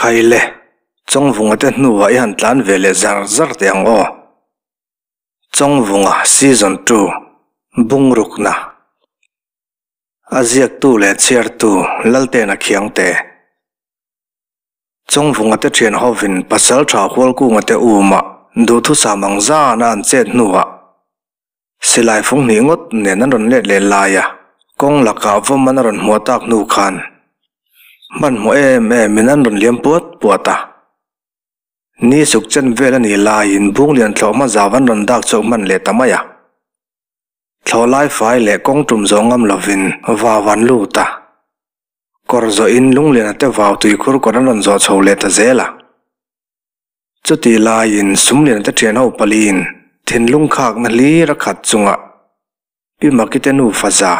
Khaile, Chawngvunga te hnuah i han tlan ve leh zar zar teh ang aw. Chawngvunga Season Two, Bungrukna. A ziaktu leh chhiartu Laltena Khiangte. Chawngvunga te thian hovin Pasaltha Hualkunga te uma duhthusam ang zana an chet hnuah Silai fung hnih ngawt nen an rawn let leh lai a, kawng lakah vawm an a rawn hmuah tak hnu khan hmanhmawh em em in an rawn liam puat puat a. Ni suk chen vel a nih laiin Bunglian thlawh hma zau an rawn dak chhuak hman leh ta mai a. Thlawh lai fai leh kawng tum zawh ngam lovin vau an lut a. Kawr zawhin Lungliana te vau tuikhur kawr an rawn zawh chho leh ta zel a. Chutih laiin Sumliana te thian ho paliin thinlung khakna hlir a khat chunga Pi Makite nu faza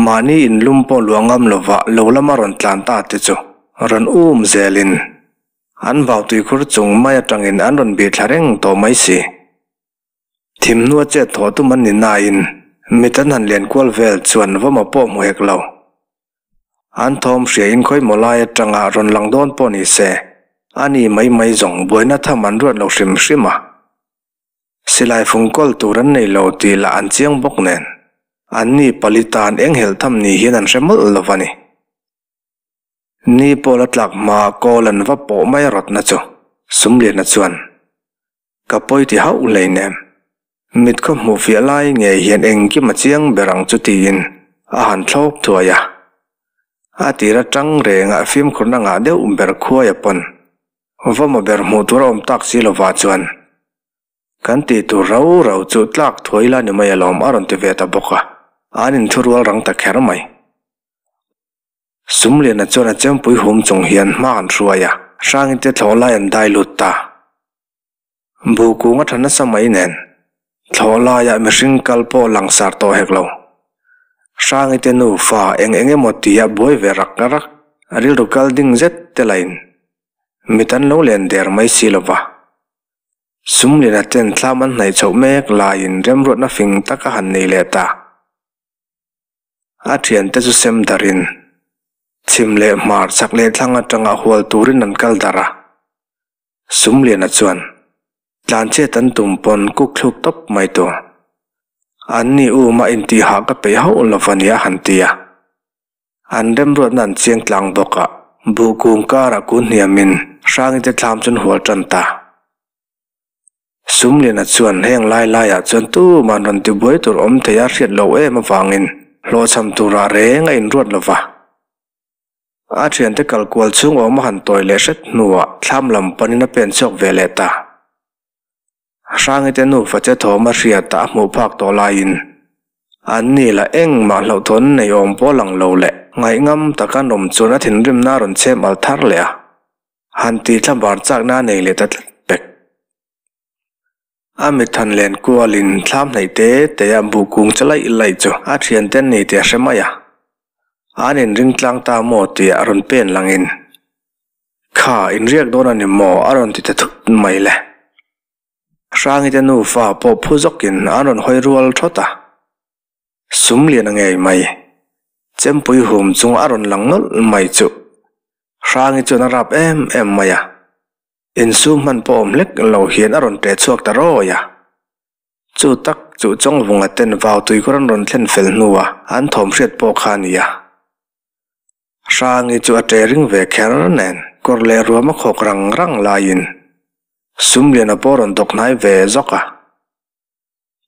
mahni inlum pawh luah ngam lova lo lama rawn tlan ta te chu rawn um zelin an vau tuikhur chung mai atangin an rawn bih thla reng tawh mai si. Thimhnua chet thawh tum an ni nain mit an han lian kual vel chuan vawma pawh hmu hek lo. An thawm hria in khawimaw lai atanga rawn lang dawn pawh ni se, a ni mai mai zawng buaina tham an ruat lo hrim hrim a. Silai fung kawl tur an nei lo tih lah an chiang bawk nen, an ni pali tan eng helh tham ni hian an hre mawlh lo a ni. Ni pawh la tlak hma kawl an va pawh mai rawtna chu Sumliana chuan Ka pawi ti hauh hleinem. Mit khaw hmuh fiah lai ngei hian engkim a chiang ber ang chu tiin a han thlawp thuai a. A tir atang rengah fimkhurna ngah deuh ber khuai a pawn. Vawma ber hmuh tur a awm tak si lovah chuan kan tih tur rau rau chu tlak thuai la ni mai alawm a rawn ti ve ta bawk a, an inthurual rang ta kher mai. Sumliana chuan a chempui hum chung hian hma an hruai a, Hrangite thlawh lai an dai lut ta. Bu kung a tha nasa mai nen, thlawh laiah mihring kal pawh langsar tawh hek lo. Hrangite nufa eng eng emaw tia buai ve rak rak, rilru kal ding zet te lain mit an lo len der mai si lo va. Sumliana ten thlam an hnaih chhoh mek laiin remruatna fing tak a han nei leh ta. A thiante chu sem darin chhim leh hmar chak leh thlang atanga hual turin an kal darh a. Sumliana chuan, Tlanchhiat an tum pawn kuk thluk tawp mai tur. An ni u mah intihah ka peih hauh lo va nia han ti a. An remruatna an chiang tlang bawk a, buh kung karah kun hniamin Hrangite thlam chu an hual tan ta. Sumliana chuan heng lai laiah chuan tuman rawn tibuai tur awm thei a hriat loh em avangin hlawhchham turah reng a inruat lo va. A thiante kal kual chhung awm a han tawi leh hret hnuah thlam lam panin a pen chhuak ve leh ta. Hrangite nufa che thawm a hriat a hmuh phak tawh laiin an ni lah engmah hlauhthawn nei awm pawh lang lo leh ngaihngam taka an awm chuan a thinrimna a rawn chhem al thar leh a, han tih thla bar chakna a nei leh ta tlat pek. A mithan len kualin thlam hnaih te te a buh kung che laih laih chu a thiante an ni tih a hre mai a. An inring tlang ta maw tih a rawn pen langin, Kha, inriak dawn a ni maw? a rawn ti ta thut mai le. Hrangite nufa pawh phu zawkin an rawn hawi rual thawt a. Sum lian a ngei mai. Chempui hum chung a rawn lang nawlh mai chu Hrangi chuan a rap em em mai a. Insum hman pawh awm hlek lo hian a rawn ṭeh chhuak ta rawi a. Chu tak chu Chawngvunga ten vau tuikhur an rawn thlen fel hnua an thawm hriat pawh kha a ni a. Hrangi chu a ṭeh ring ve kher nen kawr leh ruam a khawk rang rang laiin Sumliana pawh a rawn dawk hnai ve zawk a.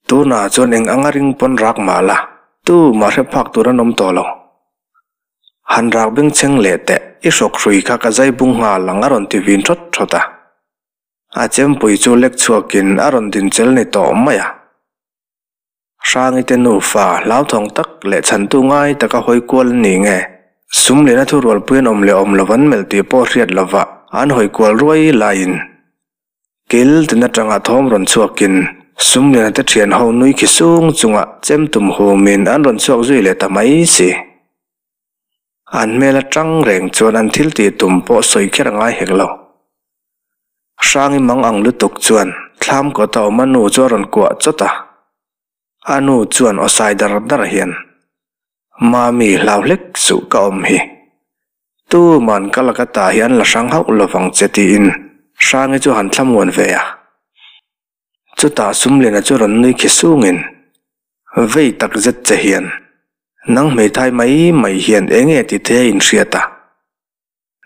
Tunah chuan eng anga ring pawn rak mah la, tu mah hre phak tur an awm tawh lo. Han rak bengchheng leh teh, i hrawk hrui kha ka zai bung nghal ang a rawn ti vin thawt thawt a. A chempui chu lek chhuakin a rawn din chel ni tawh mai a. Hrangite nufa hlauthawng tak leh chhantu ngai taka hawi kual an ni nge? Sum lehna thurualpui an awm leh awm lo an melh tih pawh hriat lova an hawi kual ruai laiin Kil tin atanga thawm rawn chhuakin Sumliana te thian ho nui khi sung chunga chem tum humin an rawn chhuak zui leh ta mai si. An hmel atang reng chuan an thil tih tum pawh sawi kher a ngai hek lo. Hrangi mang ang lutuk chuan thlam kawta awm a nu chu a rawn kuah chawt a. A nu chuan aw sai dar dar hian, Mami hlau hlek suh ka awm hi. Tuman ka laka tah hi an la hrang hauh lovang che tiin Hrangi chu han thlamuan ve a. Chutah Sumliana chu rawn nui khi sungin, Vei tak zet che hian, nang hmeithai mai mai hian enge ti thei a inhriat a?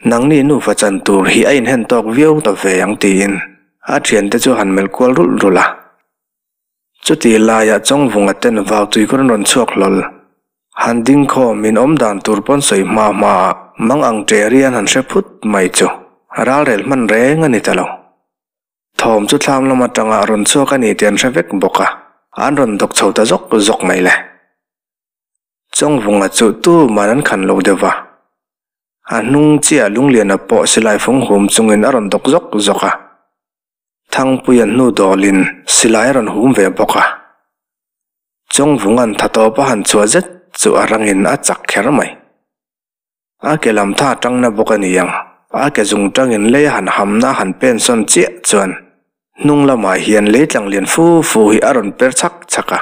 Nangni nufa chan tur hi a inhen tawk viau ta ve ang tiin a thiante chu han melh kual rulh rulh a. Chuti laiah Chawngvunga ten vau tuikhur an rawn chhuak hlawl. Han ding khawm in awm dan tur pawn sawi hma hmaah mang ang ṭeri an han hre phut mai chu ralrel hman reng a ni ta lo. Thawm chu thlam lam atanga rawn chhuak a ni tih an hre vek bawk a, an rawn dawk chho ta zawk zawk mai le. Chawngvunga chu tuman an khan lo deuh va. A hnung chiah Lungliana pawh silai fung hum chungin a rawn dawk zawk zawk a. Thangpuia hnu dawlin silai a rawn hum ve bawk a. Chawngvunga'n tha tawp a han chhuah zet chu a rangin a chak kher mai. A ke lam tha tangna bawk a ni ang, a ke zung tangin lei a han hamna a han pen sawn chiah chuan hnung lamah hian lei tlang lian fu fu hi a rawn per chhak chhak a.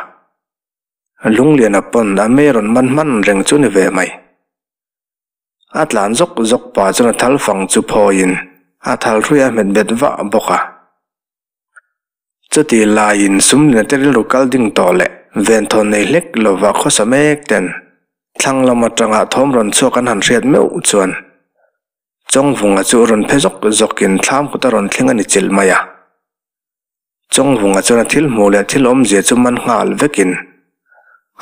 Lungliana pawn a mei rawn man hman reng chu ni ve mai. A tlan zawk zawk pah chuan a thal fang chu phawiin a thal hrui a hmet bet vah bawk a. Chutih laiin Sumlina te rilru kal ding tawh leh venthawn nei hlek lova khawsa mek ten thlang lam atanga thawm rawn chhuak an han hriat meuh chuan Chawngvunga chu rawn phe zawk zawkin thlam kut a rawn thleng a ni chilh mai a. Chawngvunga chuan a thil hmuh leh thil awmzia chu man nghal vekin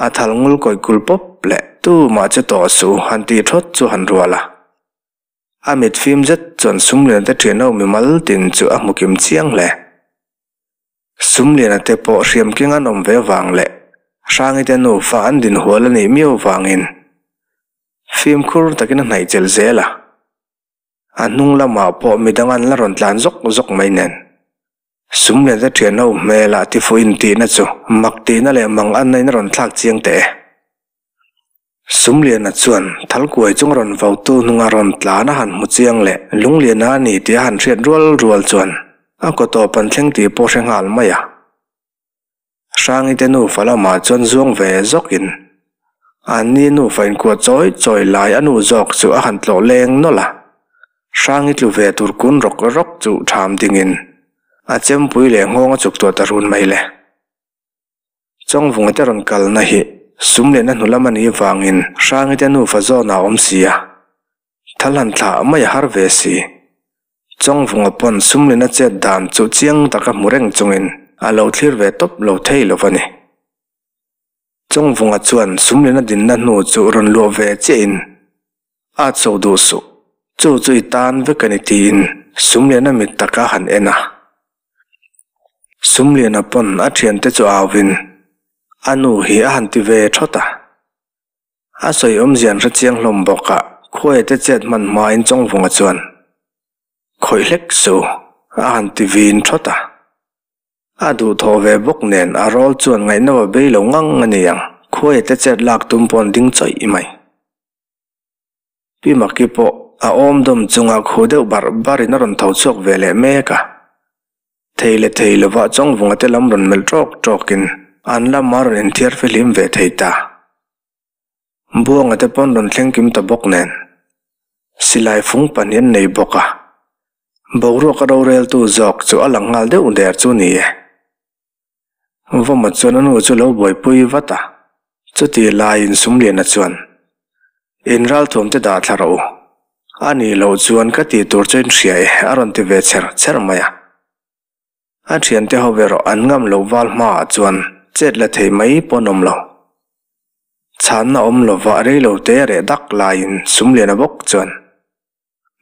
a thal ngul kawih kul pawp leh tumah chu tawh suh han tih thawt chu han rual a. A mit fim zet chuan Sumliana te thianho mimal tin chu a hmu kim chiang hle. Sumliana te pawh hriam keng an awm ve vang leh Hrangi te nufa an din hual a nih miau vangin fimkhur takin a hnaih chelh zel a. A hnung lamah pawh midang an la rawn tlan zawk zawk mai nen. Sumliana te thianho hmelah tifuh intihna chu mak tihna leh mang anna in a rawn thlak chiang teh e. Sumliana chuan Thalkuai chung rawn vautu hnunga rawn tlan a han hmu chiang leh Lungliana a ni tih a han hriat rual rual chuan a kaw tawp an thleng tih pawh hre nghal mai a. Hrangi te nufa lamah chuan zuang ve zawkin anni nufa inkuah chawi chawi lai a nu zawk chu a han tlawh leng nawlh a. Hrangi tlu ve tur kun rawk rawk chu ṭham dingin a chempui leh nghawng a chuk tuah ta run mai le. Chawngvunga te rawn kalna hi sum lehna hnu lam a nih vangin Hrangi te nufa zawn a awm si a, thal han thlah mai a har ve si. Chawngvunga pawn sum lehna chet dan chu chiang taka hmu reng chungin a lo thlir ve tawp lo thei lo va ni. Chawngvunga chuan sum lehna dinna hnu chu rawn luah ve chiahin a chho duh suh, chu chu i tan vek a ni tiin sum lehna mit taka han en a. Sumliana pawn a thiante chu auin a nu hi a han ti ve thawt a. A sawi awmzia an hre chiang hlawm bawk a, khuaia te chet hman hmain Chawngvunga chuan, Khawih hlek su, a han ti vin thawt a. A duhthawh ve bawk nen a rawl chuan ngaihno a bei lo ngang a ni ang, khuaia te chet lak tum pawn ding chawih mai. Pi Maki pawh a awm dawm chunga khu deuh barh barhin a rawn tho chhuak ve leh mek a. Thei leh thei lovah Chawngvunga te lam rawn melh ṭawk ṭawkin an lama rawn inthiar fihlim ve thei ta. Buanga te pawn rawn thleng kim ta bawk nen silai fung pahnih an nei bawk a, boruak a roreltu zawk chu a lang nghal deuh der chu ni e. Vawma chuan a nu chu lo buaipui vat a, chutih laiin Sumliana chuan, In ralthuam te dah thla rawh u. A nih loh chuan ka tih tur chu in hria e, a rawn ti ve chher chher mai a. A thiante ho erawh an ngam loh val hmaah chuan chet la thei mai pawn awm lo. Chhanna awm lova rei lo te reh dak laiin Sumliana bawk chuan,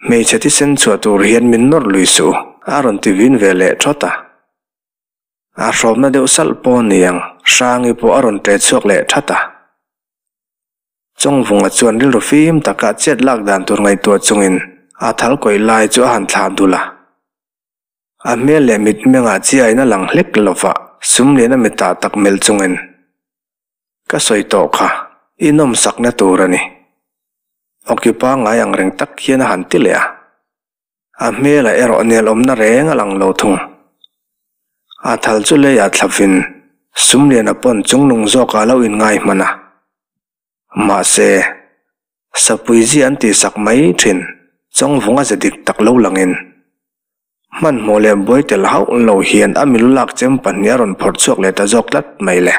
Hmeichhe thisen chhuah tur hian min nawr lui suh u, a rawn ti vin ve leh thawt a. A hrawmna deuh salh pawh ni ang, Hrangi pawh a rawn ṭe chhuak leh ṭhat a. Chawngvunga chuan rilru fim taka chet lak dan tur ngaihtuah chungin a thal kawih lai chu a han thlah dul a. A hmel leh mitmengah chiain a lang hlek lova, sum lian a mitah tak melh chungin, Ka sawi tawh kha, i nawmsakna tur a ni. Awki pangngai ang reng tak hian a han ti leh a. A hmelah erawh nelawmna reng a lang lo thung. A thal chu leiah thlavin Sumliana pawn chungnung zawkah a lo inngai hman a. Mahse, Sapui zia an tihsak mai thin, Chawngvunga ze dik tak lo langin. Hmanhmawh leh buai tel hauh lo hian a milu lak chem pahnih a rawn phawrh chhuak leh ta zawk tlat mai le.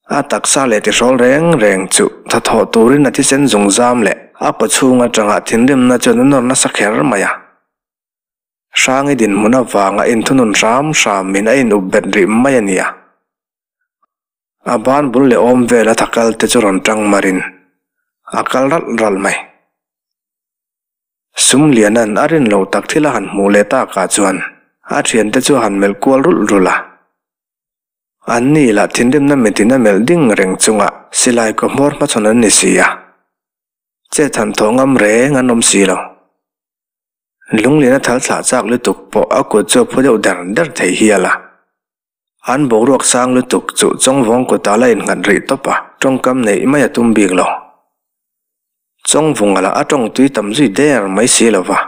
A taksa leh tihrawl reng reng chu thathawh turin a thisen zungzam leh a kawchhung atanga thinrimna chuan a nawr nasa kher mai a. Hrangi dinhmun avanga inthunun hram hramin a in up bet rih mai a nia. A ban bul leh awm vel a thakal te chu rawn tang marin a kal ralh ralh mai. Sumliana'n a rin loh tak thil a han hmuh leh takah chuan a thiante chu a han melh kual rulh rulh a. Anni lah thinrimna mitin a melh ding reng chunga silai kaw hmawr hmachhawn an ni si a, chet han thawh ngam reng an awm si lo. Lunglian a thal thlah chak lutuk pawh a kut chu a phu deuh der der thei hial a. An boruak sang lutuk chu Chawngvawng kutah la innghat rih tawp a, tawngkam neih mai a tum bik lo. Chawngvunga lah a tawng tui tam zui der mai si lo va,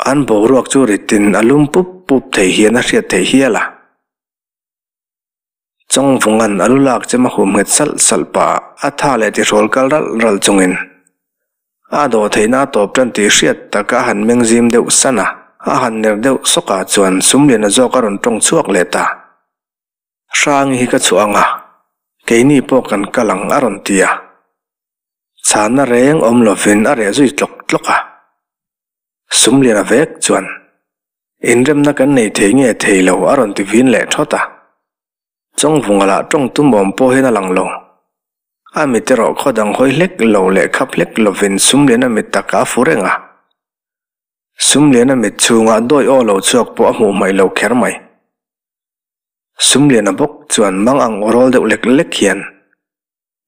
an boruak chu ritin a lum pup pup thei hian a hriat theih hial a. Chawngvunga'n a lu lak chem a hum nghet salh salh pah a tha leh tihrawl kal ralh ralh chungin A dawh theihna a tawp tan tih hriat taka a han meng zim deuh san a, a han ner deuh sawkah chuan Sumliana zawk a rawn tawng chhuak leh ta. Hrangi hi ka chhuah ang a, keini pawh kan kal ang a rawn ti a. Chhanna reng awm lovin a reh zui tlawk tlawk a. Sumliana vek chuan, Inremna kan nei thei nge thei lo a rawn ti vin leh thawt a. Chawngvunga lah tawng tum awm pawh hian a lang lo. A mit erawh khaw dang hawi hlek lo leh khap hlek lovin Sumliana mit taka a fu reng a. Sumliana mit chhungah dawi aw lo chhuak pawh a hmuh hmaih lo kher mai. Sumliana bawk chuan mang ang aw rawl deuh lek lek hian,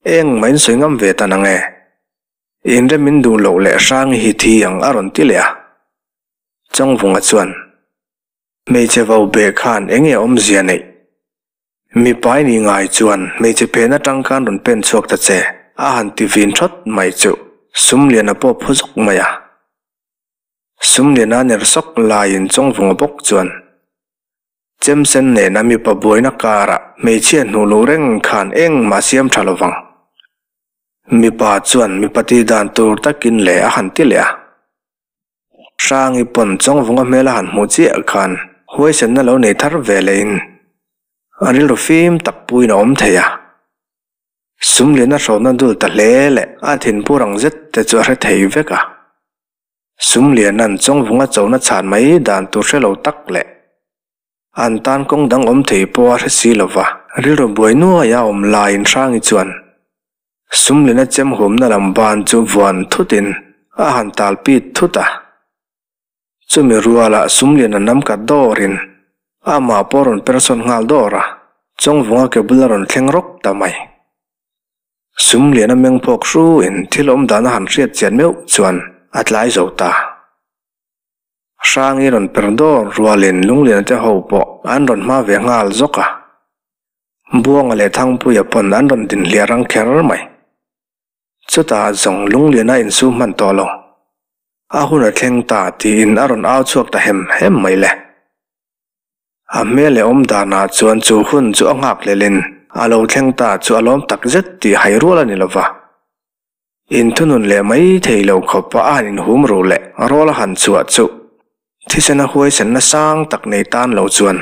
Eng mah in sawi ngam ve ta nang e. Inrem in duh loh leh Hrangi hi thi ang a rawn ti leh a. Chawngvunga chuan, Hmeichhe vo beh khan eng nge awmzia neih? Mipa i nih ngai chuan hmeichhe phen atang khan rawn pen chhuak ta che, a han ti vin thawt mai chu Sumliana pawh phu zawk mai a. Sumliana ner sawk laiin Chawngvunga bawk chuan Chemsen nena mipa buaina karah hmeichhia hnuh luh reng khan engmah siam tha lovang. Mipa chuan mipa tih dan tur takin le a han ti leh a. Hrangi pawn Chawngvunga hmel a han hmuh chiah khan huaisenna lo nei thar ve lehin a rilru fim tak puiin a awm thei a. Sumliana hrawmna dul ta hle leh a thinpur ang zet te chu a hre thei vek a. Sumliana'n Chawngvunga chona chhan mai dan tur hre lo tak leh an tan kawng dang awm thei pawh a hre si lo va. Rilru buai nuaia awm laiin Hrangi chuan Sumlina chem humna lam ban chu vuan thutin a han tal pit thut a. Chumi rualah Sumlina nam kat dawrin amah pawh rawn persawn nghal dawr a, Chawngvunga ke bula rawn thleng rawk ta mai. Sumliana meng phawk hruin thil awm dan a han hriat chian meuh chuan a tlai zo ta. Hrangi rawn per dawr rualin Lungliana te ho pawh an rawn hma ve nghal zawk a. Buanga leh Thangpuia pawn an rawn din hliah rang kher mai. Chutah zawng Lungliana insum hman tawh lo. A hun a thleng ta tiin a rawn au chhuak ta hem hem mai le. A hmel leh awm danah chuan chu hun chu a nghak hlelin a lo thleng ta chu a lawm tak zet tih hai rual a ni lo va. Inthunun leh mai thei lo khawpa a han inhum ruh leh rawl a han chhuah chu Thisena huaisenna sang tak nei tan lo chuan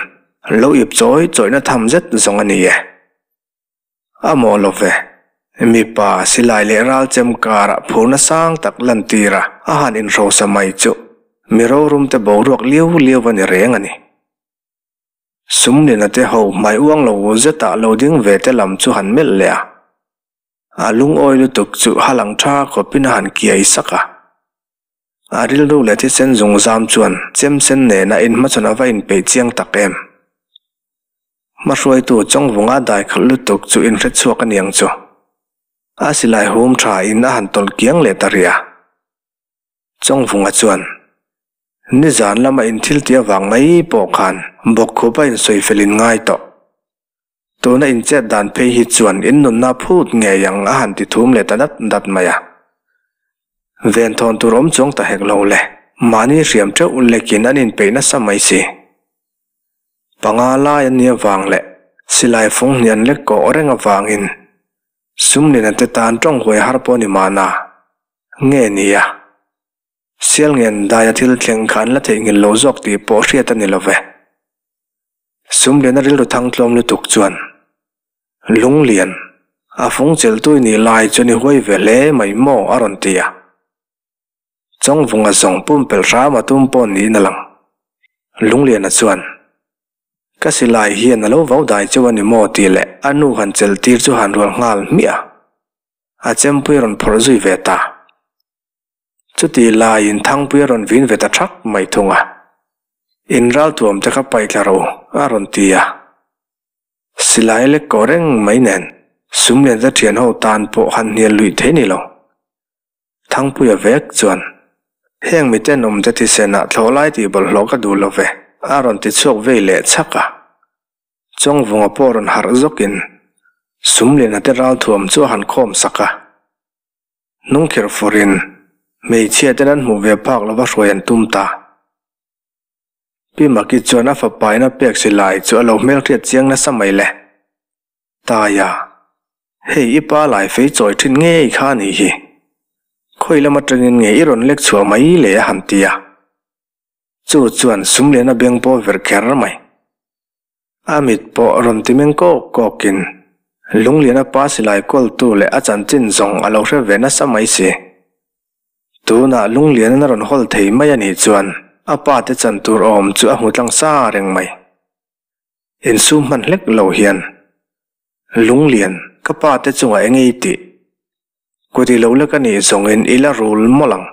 lo ip chawi chawihna tham zet zawng a ni e. A mawh lo ve. Mipa silai leh ral chem karah phurna sang tak lantira a han inhrosa mai chu mi rorum te boruak liau liau a ni reng a ni. Sumlina te ho hmai uang lo zetah lo ding ve te lam chu han melh leh a. A lungawi lutuk chu halang tha khawpin a han kiai sak a. A rilru leh thisen zungzam chuan chemsen nena inhmachhawn a va inpeih chiang tak em? Hmahruaitu Chawngvunga dai khalh lutuk chu inhre chhuak a niang chu. A silai hum tha in a han tawlh kiang leh ta rih a. Chawngvunga chuan, Nizan lama inthil tih avang mai pawh khan bawkkhup a insawi fel in ngai tawh. Tuna inchet dan phei hi chuan in nunna phut ngei ang a han ti thum leh ta dat dat mai a. Venthawn tur awm chuang ta hek lo le, mahni hriam teuh lekin an inpeih nasa mai si. Panga lai an nih avang leh silai fung hnih an lek kawh reng avangin Sumlina te tan tawng huai har pawh ni mahna. Nge nia? Sialngen daia thil thleng kha an la theihnghilh lo zawk tih pawh hriat a ni lo ve. Sumliana rilru thang tlawm lutuk chuan, Lunglian, a fung chelhtui nih lai chuan i huai ve hle mai maw? a rawn ti a. Chawngvunga zawng pumpelh hram a tum pawh niin a lang. Lungliana chuan, Ka silai hian a lo vau dai cheu a ni maw? tih leh a nu han chelh tir chu han rual nghal hmiah a. A chempui a rawn phawrh zui ve ta. Chutih laiin Thangpui a rawn vin ve ta thak mai thung a. In ralthuam te kha paih thla ro a rawn ti a. Silai lek kawh reng mai nen Sumlian te thian ho tan pawh han hnial luih thei ni lo. Thangpuia vek chuan, Heng miten awm te thisenah thlawh lai tih bawlhhlawh ka duh lo ve a rawn ti chhuak vei leh chhak a. Chawngvunga pawh rawn harh zawkin Sumliana te ralthuam chu a han khawm sak a. Hnungkhirh fawrin hmeichhia ten an hmuh ve phak lova hruai an tum ta. Pi Maki chuan a fapa in a pek si lai chu a lo hmelhriat chiang nasa mai le. Taia, hei i pa lai fei chawi thin ngei kha a nih hi. Khawi lam atangin nge i rawn lek chhuah mai le a han ti a. Chu chuan Sumliana beng pawh ver kher mai. A mit pawh rawn ti meng kawk kawkin Lungliana pa silai kawltu leh a chanchin zawng a lo hre ve nasa mai si. Tunah Lungliana'n a rawn hawl thei mai a nih chuan a pa te chan tur awm chu a hmu tlang sa reng mai. Insum hman hlek lo hian, Lunglian, ka pa te chungah eng ei tih? Kut i lo lek a nih zawngin i la rul mawlh ang.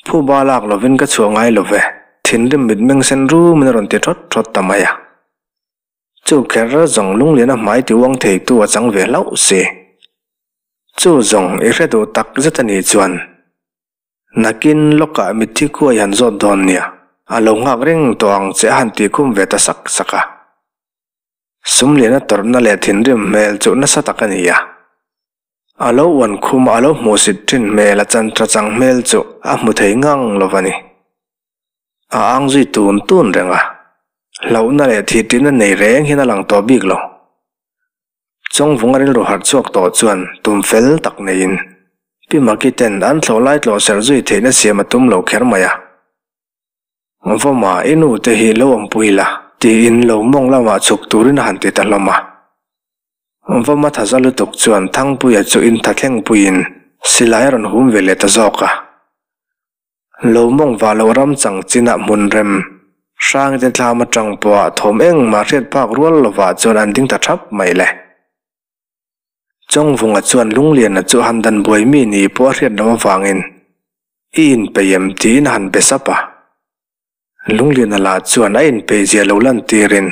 Phuba lak lovin ka chhuah ngai lo ve, thinrim mitmeng sen rumin a rawn ti thawt thawt ta mai a. Chu kher zawng lungliana hmai ti uang theitu a chang ve hlauh si. Chu zawng i hre duh tak zet a nih chuan nakin lawkah mitthi khuai han zawt dawn nia, a lo nghak reng tawh ang che a han tih khum ve ta sak sak a. Sumliana tawrhna leh thinrim hmel chu nasa tak a ni a. A lo uan khum a, a lo hmuhsit thin hmel, a chantra chang hmel chu a hmu thei ngang lo va ni. A ang zui tun tun reng a, hlauhna leh thihṭihna nei reng hian a lang tawh bik lo. Chawngvunga rilru harh chhuak tawh chuan tum fel tak neiin Pi Maki ten an thlawh lai tlawh serh zui theihna siam a tum lo kher mai a. Vawma, i nu te hi lo awmpui la, tiin lo mawng lamah chhuk turin a han ti ta hlawm a. Vawma thaza lutuk chuan Thangpuia chu intha thlengpuiin silai a rawn hum ve leh ta zawk a. Lo mawng vah loh ram chang chinah hmun rem, Hrangite thlam atang pawha thawm engmah hriat phak rual lovah chuan an ding ta thap mai le. Chawngvunga chuan Lungliana chu han dan buai mi ni pawh a hriat loh avangin i inpeih em tiin a han be sap a. Lungliana lah chuan a inpeih zia lo lantirin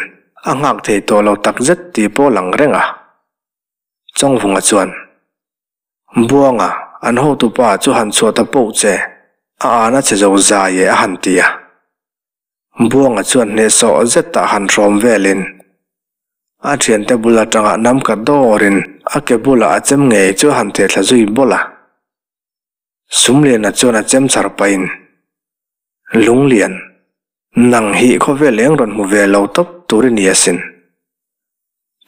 a nghak thei tawh lo takzet tih pawh a lang reng a. Chawngvunga chuan, Buanga, an hotupa chu han chhuah ta poh che, a an a che zo zai e a han ti a. Buanga chuan hnehsawh zetah han hrawm velin a thiante bul atanga nam ka dawrin a ke bulah a chem ngei chu a han theh thla zui bawlh a. Sumliana chuan a chem char pahin, Lunglian, nang hi khawvel eng rawn hmu ve lo tawp tur i ni asin.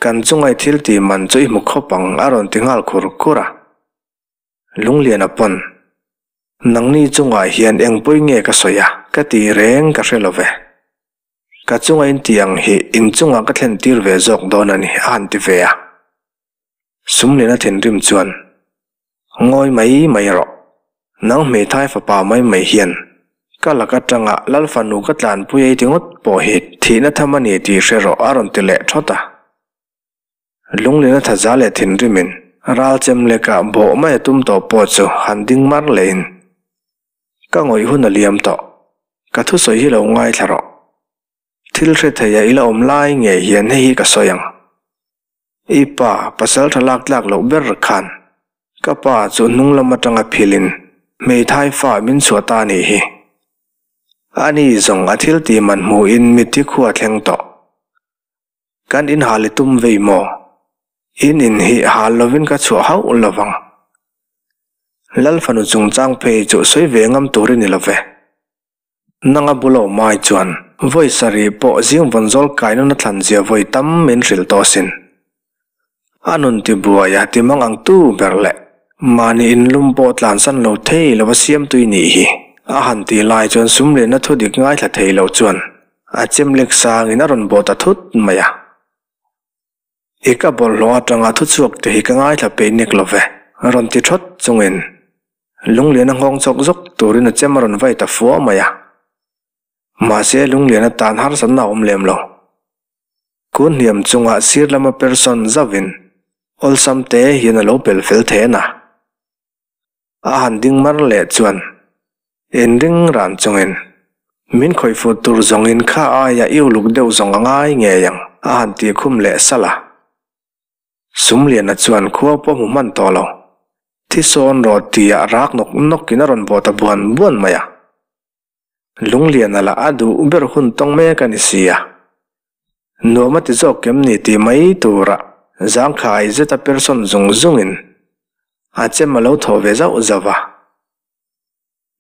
Kan chungai thil tih man chu i hmu khawp ang a rawn ti nghal khur khur a. Lungliana pawn, Nangni chungah hian eng pawi nge ka sawi a, ka tih reng ka hre lo ve. Ka chunga in tih ang hi in chungah ka thlen tir ve zawk dawn a ni, a han ti ve a. Sumliana thinrim chuan, Ngawi mai mai rawh. Nang hmeithai fapa mai mai hian ka lak atanga Lal fanu ka tlanpui ei ti ngawt pawh hi thihna tham a ni tih hre rawh, a rawn ti leh thawt a. Lunglina thaza leh thinrimin ral chem lekah bawh mai a tum tawh pawh chu han ding mar lehin, Ka ngawih hun a liam tawh, ka thusawi hi lo ngaithla rawh. Thil hre theia i la awm lai ngei hian hei hi ka sawi ang. I pa, pasal tha lak tlak loh ber khan ka pa chu hnung lam atanga philin hmeithai fa min chhuah ta a nih hi. Ani zawng a thil tih man hmuhin mitthi khua thleng tawh. Kan in hal i tum vei maw? In in hi hal lovin ka chhuah hauh lo vang. Lal fanu chungchang phei chu sawi ve ngam tur i ni lo ve. Nanga bulo mai chuan vawi sarih pawh zing vawn zawl kai nuna thlan zia vawi tam min hrilh tawh sin. A nun ti buai a ti mang ang tu ber leh. Mahni inlum pawh tlansan lo thei lova siamtui nih hi a han tih lai chuan Sumliana thudik ngaithla thei lo chuan a chem lek sangin a rawn bawh ta thut mai a. I ka bawlhhlawh atanga thuchhuak te hi ka ngaithla peih nek lo ve, rawn ti thawt chungin Lungliana nghawng chawk zawk turin a chem a rawn vai ta fua mai a. Mahse Lungliana tan harsatna a awm lem lo. Kun hniam chungah sir lama person zauhin awlsam te hian a lo pel fel then a. A han ding mar leh chuan inring ran chungin min khawih fut tur zawngin kha aia i uluk deuh zawng a ngai ngei ang a han tih khum leh salh a. Sumliana chuan khua pawh hmu hman tawh lo. Thisawn rawh tia rak nawk nawkin a rawn bawh ta buan buan mai a. Lungliana lah a duh ber hun tawng mek a ni si a. Nuam a ti zawk em ni tih mai tura zangkhai zeta person zung zungin a chem a lo thawh ve zauh zauh a.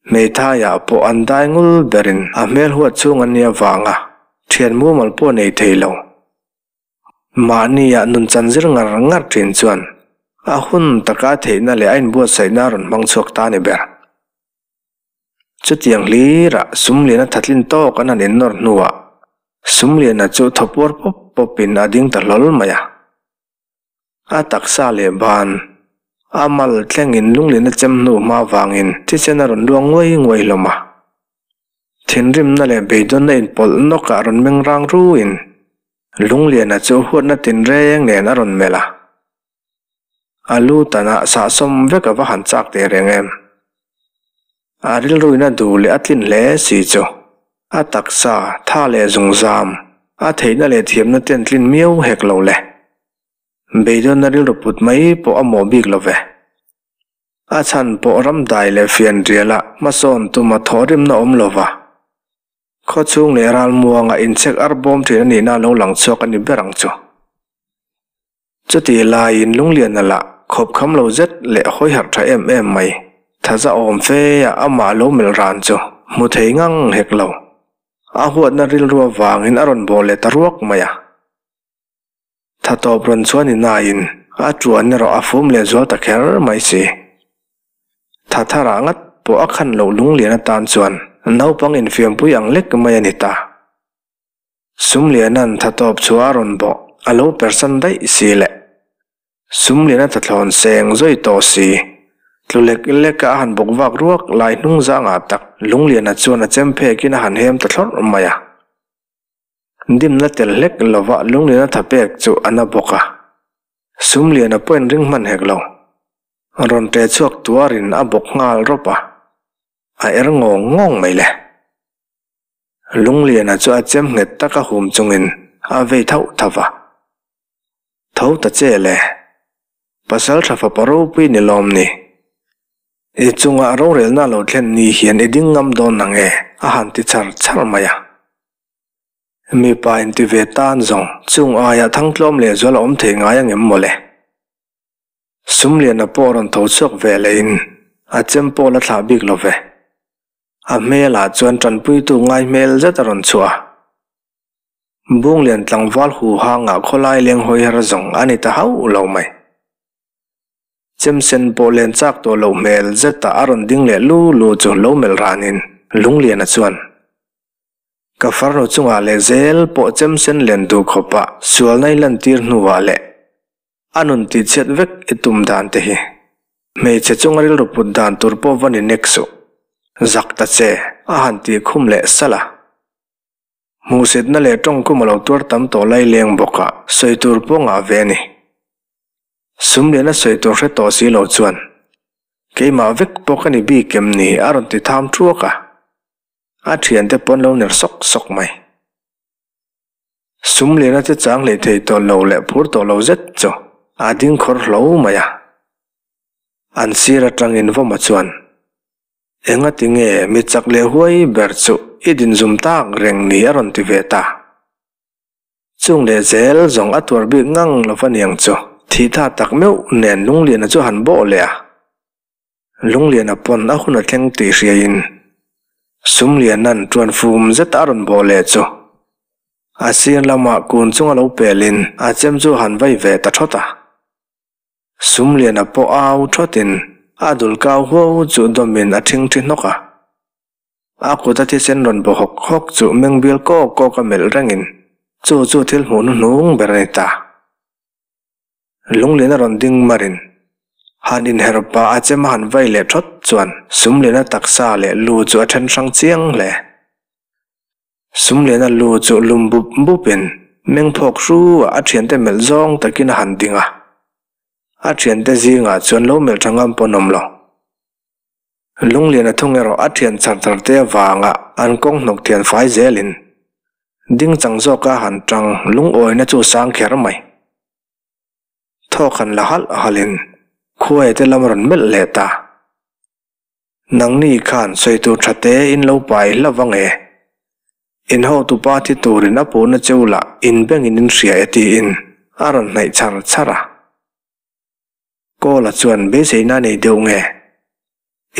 Hmeithaiah pawh an dai ngul berin a hmel huat chhung an nih avanga thian mumal pawh nei thei lo. Mahnia nun chan zir ngar ngar thin chuan a hun taka theihna leh a inbuatsaihna a rawn hmang chhuak ta a ni ber. Chutiang hlirah Sumliana thatlin tawk an han innawr hnuah Sumliana chu thawpuar pawp pawpin a ding ta hlawl mai a. A taksa leh ban, a mal thlengin Lungliana chem hnu hma vangin thisen a rawn luang nguai nguai hlawm a. Thinrimna leh beidawnna inpawlh nawkah rawn meng rang ruin Lungliana chu huatna tinreng nen a rawn melh a. A lu tanah sahsawm vek a va han chak teh reng em? A rilruin a duh leh a tlin hle si chu a taksa, tha leh zungzam, a theihna leh thiamna ten tlin miau hek lo le. Beidawnna rilru put mai pawh a mawh bik lo ve. A chhan pawh ramdai leh fianriala hmasawn tuma thawhrimna awm lo va. Khaw chhung leh ralmuanga inchhek arbawm thin a nihna lo lang chhuak a ni ber ang chu. Chutih laiin Lungliana lah khawp kham lo zet leh hawi harh tha em em mai, thaza awm fe a amah lo melh ran chu hmu thei ngang hek lo. A huatna rilru avangin a rawn bawh leh ta ruak mai a. Tha tawp rawn chuan i naiin a tuan erawh a fum leh zual ta kher mai si. Tha tharah ngat pawh a khan loh Lungliana tan chuan naupang infiampui ang lek mai a ni ta. Sumliana'n tha tawp chu a rawn bawh, a lo persan daih si le. Sumliana tha thlawn seng zawi tawh si. Tlu lek lek a a han bawk vak ruak lai hnung zangah tak Lungliana chuan a chem phekin a han hem ta thlawrh mai a. Dimna tel hlek lova Lungliana tha pek chu a na bawk a. Sumliana pawh inring hman hek lo. Rawn ṭe chhuak tuarin a bawk nghal rawp a, a er ngawng ngawng mai le. Lungliana chu a chem nghet tak a hum chungin a vei thauh thauh va. Tho ta che le. Pasal tha fapa ropui ni lawm ni. I chungah rorelna lo thlen ni hian i ding ngam dawn nang e, a han ti char char mai a. Mipa inti ve tan zawng chung aia thangtlawm lehzual a awm thei ngai angem mawle. Sumliana pawh rawn tho chhuak ve lehin a chem pawh la thlah bik lo ve. A hmelah chuan tanpuitu ngai hmel zet a rawn chhuah a. Bunglian tlangval hu hangah khawlai leng hawi har zawng a ni ta hauh lo mai. Chemsen pawh len chak tawh loh hmel zetah a rawn ding leh lu lu chu lo melh ranin Lungliana chuan, Ka farnu chungah leh zel pawh chemsen len duh khawpah sualna i lantir hnuah leh A nun tihchhiat vek i tum dan te hi. Hmeichhe chunga rilru put dan tur pawh va ni nek suh. Zak ta che, a han tih khum leh salh a. Hmuhsitna leh tawngkum a lo tuar tam tawh lai leng bawk a, sawi tur pawh ngah ve a ni. Sum lian a sawi tur hre tawh si lo chuan, Keimah vek pawh ka ni bik em ni? a rawn ti tham thuak a. A thiante pawn lo ner sawk sawk mai. Sum liana che chang hlei thei tawh lo leh phur tawh lo zet chu a ding khawr hlo mai a. An sir atangin Vawma chuan, Engati nge mi chak leh huai ber chu i din zum tak reng ni a rawn ti ve ta. Chung leh zel zawng a tuar bik ngang lo va niang chu thih tha tak meuh nen Lungliana chu han bawh leh a. Lungliana pawn a hun a thleng tih hriaiin Sumliana'n tuan fum zet a rawn bawh leh chu a sir lamah kun chunga lo pelin a chem chu a han vai ve ta thawt a. Sumliana pawh au thawtin. A dul kau huau chu dawmin a ṭhingṭhi hnawk a. A kuta thisen rawn baw hawk hawk chu meng bial kawk kawk a melh rengin chu chu thil hmuh hnuhnung ber a ni ta. Lunglin a rawn ding marin han inher pah a chem a han vai leh thawt chuan Sumliana taksa leh lu chu a then hrang chiang hle. Sumliana lu chu lum bup bupin meng phawk hru a a thiante melh zawng takin a han ding a. A thiante zingah chuan lo melh tha ngam pawh an awm lo. Lungliana thung erawh a thian char char te avanga an kawng hnawk thian fai zelin ding chang zawka han tang lungawina chu sang kher mai. Thawk han la halh halhin khuaia te lam a rawn melh leh ta. Nangni khan sawi tur tha te in lo pai hlauh vang e. In hotupa thi turin a puhna cheu lah in bengin in hria e tiin a rawn hnaih char char a. Kawla chuan beiseina nei deuh nge?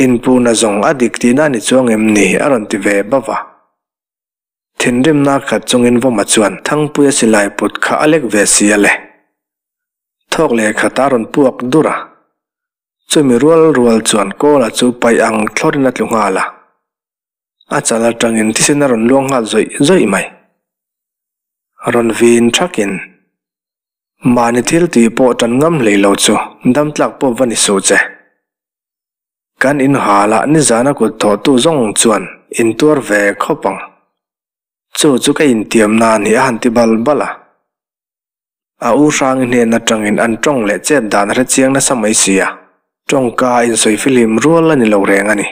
In puhna zawng a dik tihna ni chuang em ni a rawn ti ve bauh a. Thinrimna khat chungin Vawma chuan Thangpuia silai put kha a lek ve si a le. Thawk leh khat a rawn puak dur a. Chumi rual rual chuan Kawla chu paih ang thlawrin a tlu nghal a. A chal atangin thisen a rawn luang nghal zawih zawih mai. Rawn vin thakin, Mahni thil tih pawh tan ngam hlei lo chu dam tlak pawh va ni suh che. Kan inhal ah nizana kut thawhtu zawng chuan intuar ve khawp ang. Chu chu ka intiamna a ni a han ti bal bal a. A u Hrangi hnen atangin an tawng leh chet dan a hre chiang nasa mai si a, tawngka a insawi fihlim rual a ni lo reng a ni.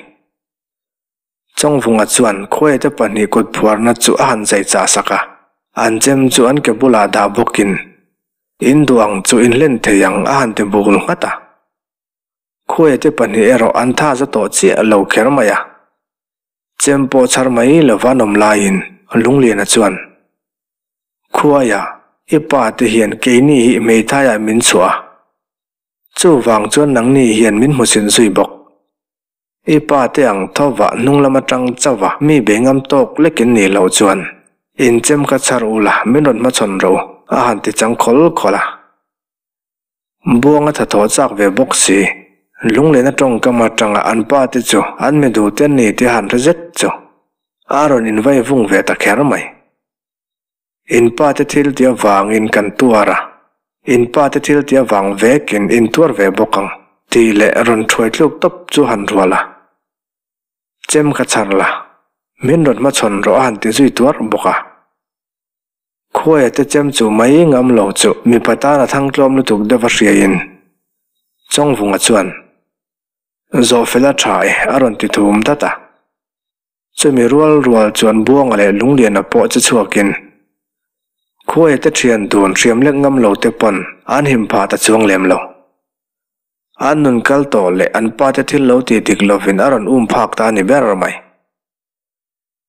Chawngvunga chuan khuaite pahnih kut phuarna chu a han zai chah sak a, an chem chu an ke bulah dah bawkin, In duh ang chu in hlen thei ang a han ti bul nghat a. Khuaite pahnih erawh an tha za tawh chiah lo kher mai a. Chem pawh chhar mai lova an awm laiin Lungliana chuan, Khuaia, i pa te hian keini hi hmeithaiah min chhuah a, chuvang chuan nangni hian min hmusin zui bawk. I pa te ang thova hnung lam atang chauha mi bei ngam tawk lekin nih loh chuan in chem kha chhar ula min rawn hmachhawn ro a han ti chang khawl khawl a. Buang a thathaw chak ve bawk si. Lunglen a tawngkam atanga an pa te chu an mi duh te ni tih a han hre zet chu a rawn invai vung ve ta kher mai. In pa te thil tih avangin kan tuar a, in pa te thil tih avang vekin in tuar ve bawk ang tih leh rawn thuai tluk tawp chu han rual a. Chem ka chhar la, min rawn hmachhawn rawh a han ti zui tuar bawk a. Khuaia te chem chu mai ngam lo chu mipa tan a thang tlawm lutuk deuh a hriaiin Chawngvunga chuan Zawhfela tha e a rawn ti thum dat a. Chumi rual rual chuan Buanga leh Lungliana pawh che chhuakin Khuaia te thian dun hriam lek ngam lo te pawn an him phah ta chuang lem lo. An nun kal tawh leh an pa te thil lo ti dik lovin a rawn um phak ta a ni ber mai.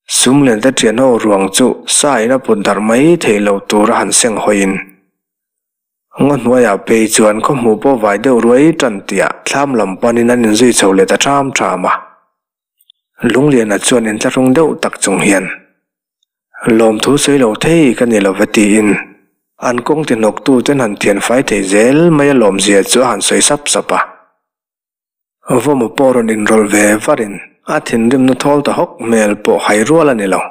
Sum len te thian ho ruang chu sa in a put darh mai theih lo tur a han seng hawiin ngaw hnuaiah phei chuan khaw hmuh pawh vai deuh ruai tan tihah thlam lam panin an inzui chho leh ta ṭham ṭham a. Lungliana chuan inthlahrung deuh tak chung hian lawmthu sawi lo thei ka ni lo va tiin an kawng ti hnawktu ten han thian fai thei zel mai a lawmzia chu a han sawi sap sap a. Vawma pawh rawn inrawlh ve varin a thinrimna thawl ta hawk hmel pawh hai rual a ni lo.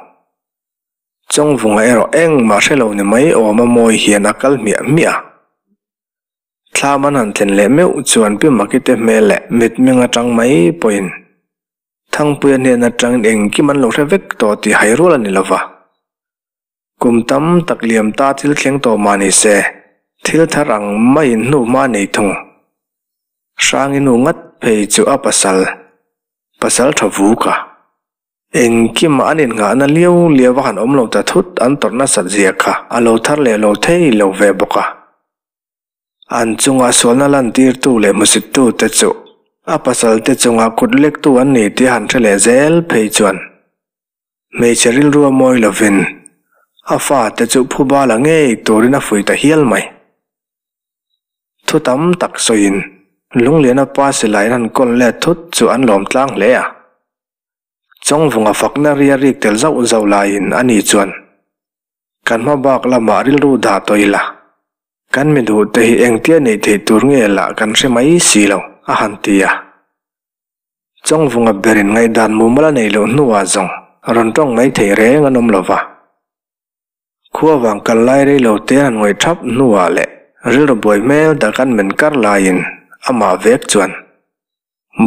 Chawngvunga erawh engmah hre lo ni mai awm a mawi hian a kal hmiah hmiah a. Thlam an han thlen leh meuh chuan Pi Makite hmel leh mitmeng atang mai pawhin Thangpuia hnen atangin engkim an lo hre vek tawh tih hai rual a ni lo va. Kum tam tak liam ta thil thleng tawh mah ni se, thil thar ang maiin hnu hma nei thung. Hrangi nu ngat phei chu a pasal, pasal tha vuk a. Engkimah an innghahna liau liau a han awm lo ta thut an tawrh nasat zia kha a lo thar leh lo thei lo ve bawk a. An chunga sualna lantirtu leh hmusittu te chu a pasal te chunga kut lektu an ni tih a han hre leh zel phei chuan Hmeichhe rilru a mawi lovin a fate chu phuba la ngei turin a fuih ta hial mai. Thu tam tak sawiin Lungliana pa silaiin han kawl let thut chu an lawm tlang hle a. Chawngvunga fakna ria rik tel zauh zauh laiin ani chuan, Kan hma bak lamah rilru dah tawh ila, kan mi duhte hi engtia neih theih tur nge lah kan hre mai si lo, a han ti a. Chawngvunga berin ngaihdan mumal a neih loh hnuah zawng rawn tawng mai thei reng an awm lo va. Khua vang kal lai rei lo te han ngawih thap hnuah leh rilru buai hmel tak an men kar laiin amah vek chuan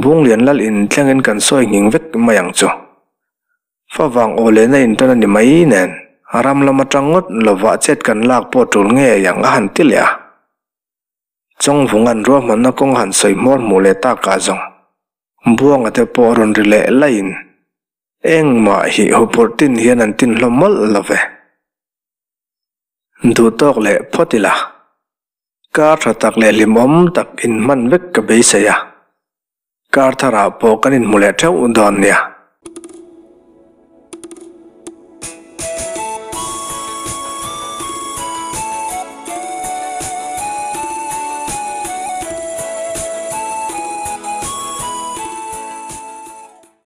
Bunglian lal in thlengin kan sawi nghing vek mai ang chu. Favang aw lehna in tan a ni mai nen ram lam atang ngawt lovah chet kan lak pawh tul ngei ang a han ti leh a. Chawngvunga'n ruahmanna kawng han sawi hmawr hmuh leh takah zawng Buanga te pawh rawn ri leh laiin Engmah hi huphurh tin hian an tin hlawm mawlh lo ve. Duh tawk leh phawt ila. Kar tha tak leh hlimawm tak inhman vek ka beisei a. Kar tharah pawh kan inhmu leh theuh dawn nia.